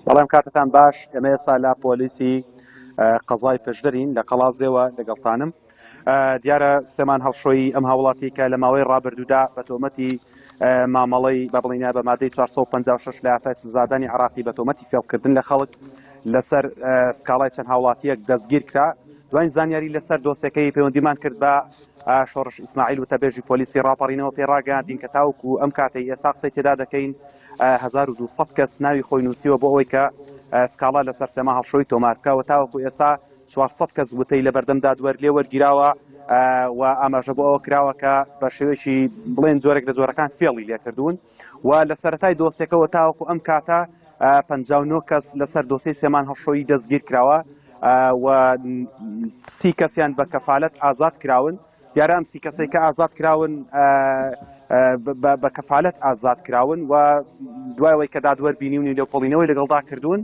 بەڵام کاتتان باش، ئێمە ئێستا لە پۆلیسی قەزای پشدەرین لە قەڵازێوە لەگەڵتانم. دیارە سێمان هەڵشۆیی ئەم هاوڵاتی کە لە ماوەی ڕابردوودا بە تۆمەتی مامەڵەی بە بڵینە بە مادەی 456 لە یاسای سزادانی عراقی بە تۆمەتی فێڵکردن لە خەڵک لەسەر سکاڵای چەند هاوڵاتیەک دەستگیر کرا دواین زانیاری لەسەر دۆسێکەی پەیوەندیمان کرد بە شۆڕش ئیسماعیل وتەبێژی پۆلیسی ڕاپەڕینەوە پێی ڕاگەیاندین کە تاوەکو ئەم کاتەی ئێستا قسەی تێدا دەکەین 1200 کەس ناوی خۆی نووسیوە بۆ ئەوەی کە سکاڵا لەسەر سێما هەڵشۆی تۆمار بکە و تاوەکو ئێستا 400 کەس وتەی لە بەردەم دادوەر لێ وەرگیراوە و ئاماژە بۆ ئەوە کراوە کە بە شێوەیەکی بڵێن جۆرێک لە جۆرەکان فێڵی لێکردوون و لە سەرەتای دۆسیەکەوە تاوەکو ئەم کاتە 59 کەس لەسەر دۆسیەی سێمان هەڵشۆیی دەستگیر کراوە و سی کەسیان بە کەفالەت ئازاد کراون دیارە ئەم سی کەسێک کە ئازاد کراون بە کەفالەت ئازاد کراون و دوای ئەوەی کە دادوەر بینیونی لێکۆڵینەوەی لەگەڵدا کردوون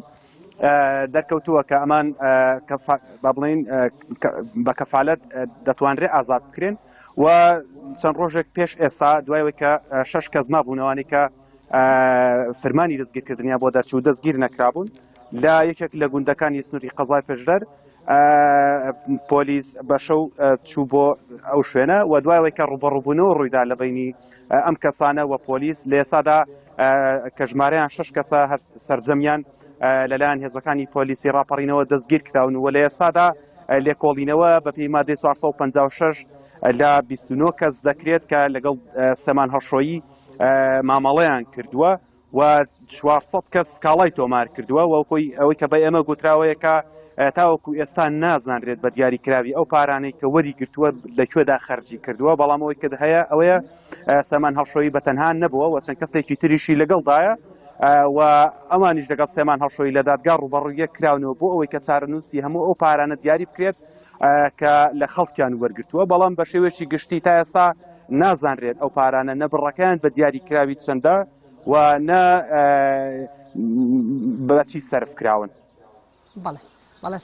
دەرکەوتووە کە ئەمان با بڵین بە کەفالەت دەتوانرێت ئازاد بکرێن و چەند ڕۆژێک پێش ئێستا دوای ئەوەی کە شەش کەس مابوونەوانی کە فرمانی دەستگیرکردنیان بۆ دەرچوو دەستگیر نەکرابوون لە یەکێک لە گوندەکانی سنووری قەزای پشدەر پۆلیس بە شەو چوو بۆ ئەو شوێنە و دوای ئەوەی کە ڕوبەڕوبوونەوە ڕوویدا لە بینی ئەم کەسانە و پۆلیس لە ئێستادا کە ژمارەیان شەش کەسە هەر سەرجەمیان لەلایەن هێزەکانی پۆلیسی ڕاپەڕینەوە دەستگیر کراون و لە ئێستادا لێکۆڵینەوە بە پێی مادەی 456 لە 29 کەس دەکرێت کە لەگەڵ سەمان هەڵشۆیی مامەڵەیان کردووە و 400 کەس سکاڵای تۆمار کردووە و خۆی ئەوەی کە بە ئێمە گوتراوەیە کە تاوەکو ئێستا نازانرێت بە دیاری کراوی ئەو پارانەی کە وەری گرتووە لە کوێدا خەرجی کردووە بەڵام ئەوەی کە هەیە ئەوەیە سامان هەڵشۆیی بە تەنها نەبووە و چەند کەسێکی تریشی لەگەڵدایە و ئەوانیش لەگەڵ سێمان هەڵشۆیی لە دادگا ڕوبەڕوویە کراونەوە بۆ ئەوەی کە چارەنووسی هەموو ئەو پارانە دیاری بکرێت کە لە خەڵکیان وەرگتووە بەڵام بە شێوەیەکی گشتی تا ئێستا نازانرێت ئەو پارانە نە بڕەکەیان بە دیاری کراوی چەندە و نە بەچی سەرف کراون. بەڵێ بەڵێ.